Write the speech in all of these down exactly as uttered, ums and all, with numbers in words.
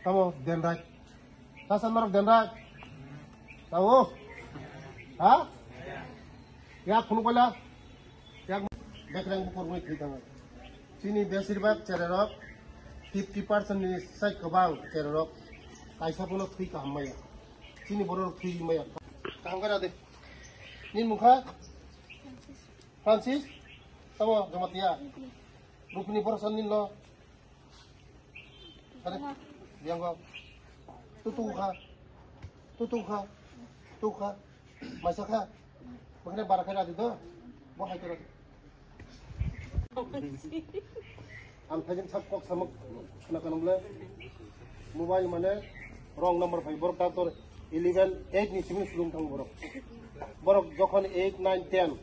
Tamo denrai. Sasa norok denrai. Tamo. Ha? Ya, phunu koila. Ya, bekreng bukur mui thwi thango. Chini besir bak chererok fifty percent ni sai kwbang chererok. Kaisa phunu thwi kaham maya. Chini borok thwi maya. Kaham kara de. Nin mukha? Francis? Tamo, Jamatia? Rukni borok san nin lo? Are, biang kau. Tu tu kha. Tu tu kha. Tu kha. Masa kha. Makanya bara kha rati tu. Bo hai kha rati. Ang thajin sak kok samuk. Kana kana bole. Mobile mane wrong number phai borok doctor eleven eight ni simi sulung thang borok. Borok jokhon eight, nine, ten.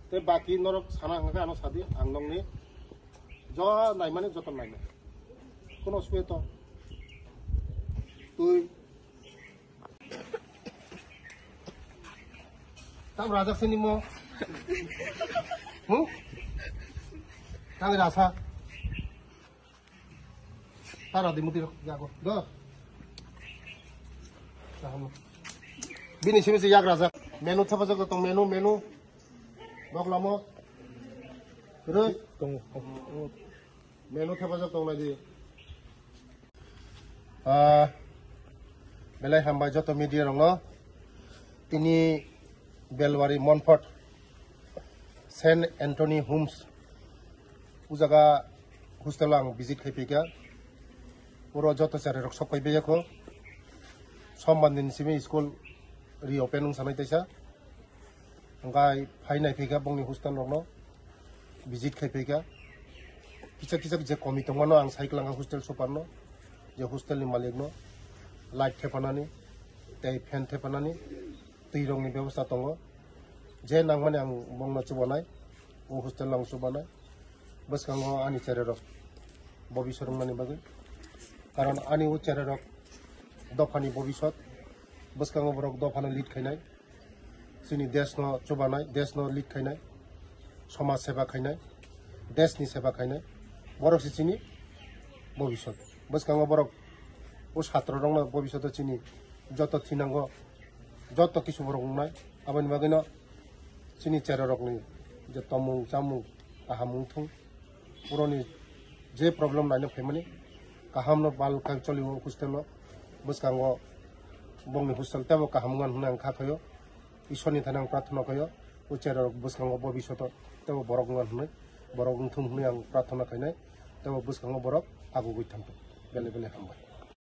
Te baki norok sana hwnkha ano sadi ang nongni jo naimani joto naimani. Kono sui to. Tui. Tam rajak sini mo. Hu? Tam rasa. Tara di muti jago. Do. Tahamu. Bini simi si yak rajak. Menu thapa jago tong menu menu. Bok lamo. Roi. Tong. Menu thapa jago tong lagi. Ah, belai hambai joto media rokno. Tini Belwari Monfort Saint Anthony Homes o jaga hostel ang visit khai phaikha. Oro joto chari rok sok pai baiya kho. Sombar ni simi school reopen wng sanai taisa. Hwnkhe phai nai phaikha bongni hostel rokno visit khai phaikha. Kisa kisa je komi tongmano ang sai kwlangkha hostel super no, je hostel ni malik no light thepanani tei fan thepanani twi rokni bebosta tongo. Je nangmani ang bongno chubanai, o hostel no ang chubanai. Bwskango ani chererok bobiswt wngmani bagwi. Karon ani o chererok dophani bobiswt. Bwskango borok dophano lead khainai. Chini desh no chubanai, desh no lead khainai. Somaj seba khainai. Desh ni seba khainai. Borok se chini bobiswt. Bwskango borok o satro rokno bobiswt o chini joto thinango, joto kisu borok wngnai. Aboni bagwino chini chererokni je tomung chamung kaham wngthung. Boroni je problem naina phaimani kaham no bal khai choli o hostel o bwskango bongni hostel tebo kaham wngna hwnwi ang kha khaio. Ishwar ni thani ang prarthana khaio. O chererok bwskango bobiswt o tebo borok wngna hwnwi borok wngthung hwnwi ang prarthana khainai. Tebo bwskango borok agugwi thangthung. Belai belai hambai.